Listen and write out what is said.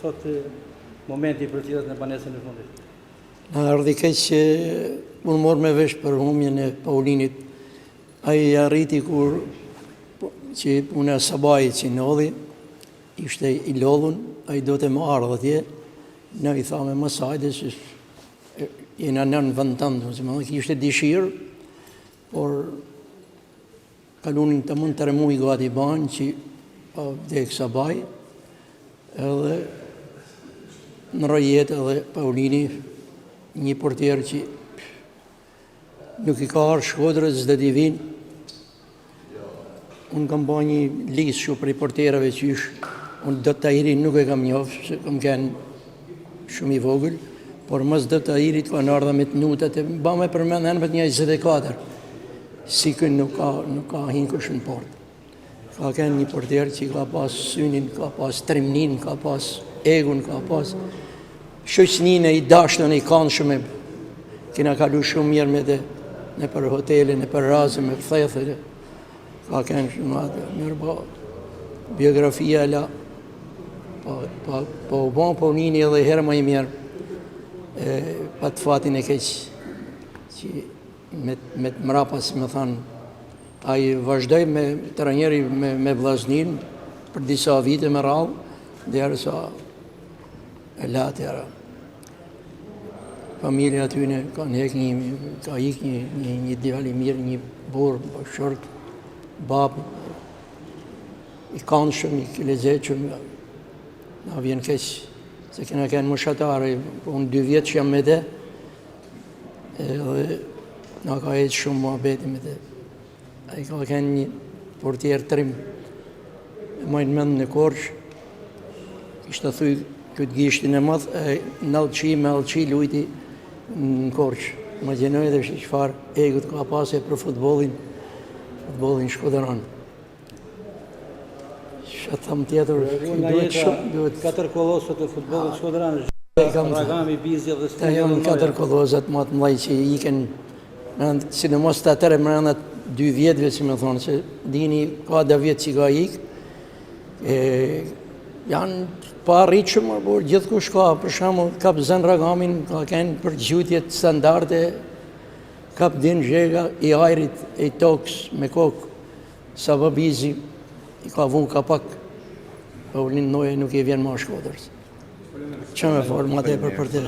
sot momenti i përcjelljes në banesën e fundit? Na erdhi keq që unë morëm me vesh për humjen e Paulinit. Ai arriti kur që puna e Sabajit që ndodhi, ishte i lodhun, ai do të më ardhë atje, ne i thamë mos hajde, se jena në në vend tënd, si më dhe, kishte dëshirë, por kalunin të mund të muj gati banë që pa vdek Sabaj, edhe ndërroi jetë edhe Paulini, një portier që nuk i ka ardhë Shkodrës s'do t'i vinë. Unë kam ba një listë shu prej portierave që ish, unë Dot Tahirin nuk e kam njofë, se kam kenë shumë i vogël, por mas Dot Tahirit kanë ardhë me të nutat, e ba me përmend emrat një 24, si ky nuk ka, nuk ka hinë kush në portë. Ka kenë një portier që ka pas synin, ka pas trimnin, ka pas egun, ka pas shoqninë i dashtën, i kanshëm, kena kalu shumë mirë me të, nëpër hotele, nëpër raze, me thethe, ka kenë shumë atë, mirë po, biografia la, po, po, po u bon Paulini edhe herë më i mirë, e, pat fatin e keq, që me, me të mrapa, si me thanë, ai vazhdoi me trajneri me, me Vllaznin për disa vite me radhë, derisa e la atëherë. Familja atyne kanë hek një, ka ik një, një, një djalë i mirë, një burrë, bashkëshort, babë, i kandshëm, i lezetshëm, na vjen keq, se kena kenë moshatarë, po unë dy vjetë që jam me te, edhe na ka ecë shumë muhabeti me te. Ai ka kenë një portier trim, e majnë mend në Korçë, ishte thy këtë gishtin e madh, e në allçi me allçi lujti në Korçë. Imagjinoj edhe shi çfarë egut ka pasë për futbollin, futbollin shkodran. Çka të them tjetër, duhet shumë, duhet... Katër kolosët e futbollit shkodran, Rragami, Bizja dhe Skënderi janë katër kolosët më të mëdhenj që ikën, sidomos të atëre mrena dy vjetëve, si me thonë, se dini ka dhe vjetë që ka ikë, e, janë pa arritshëm, por gjithkush ka, për shembull, kap Zen Rragamin, ka kenë për gjujtjet standarde, kap Din Zhega i ajrit e i tokës me kokë, Saba Bizi i ka vu kapak, Paulin Noja nuk i vjen ma Shkodrës. Që me folë ma tepër për të.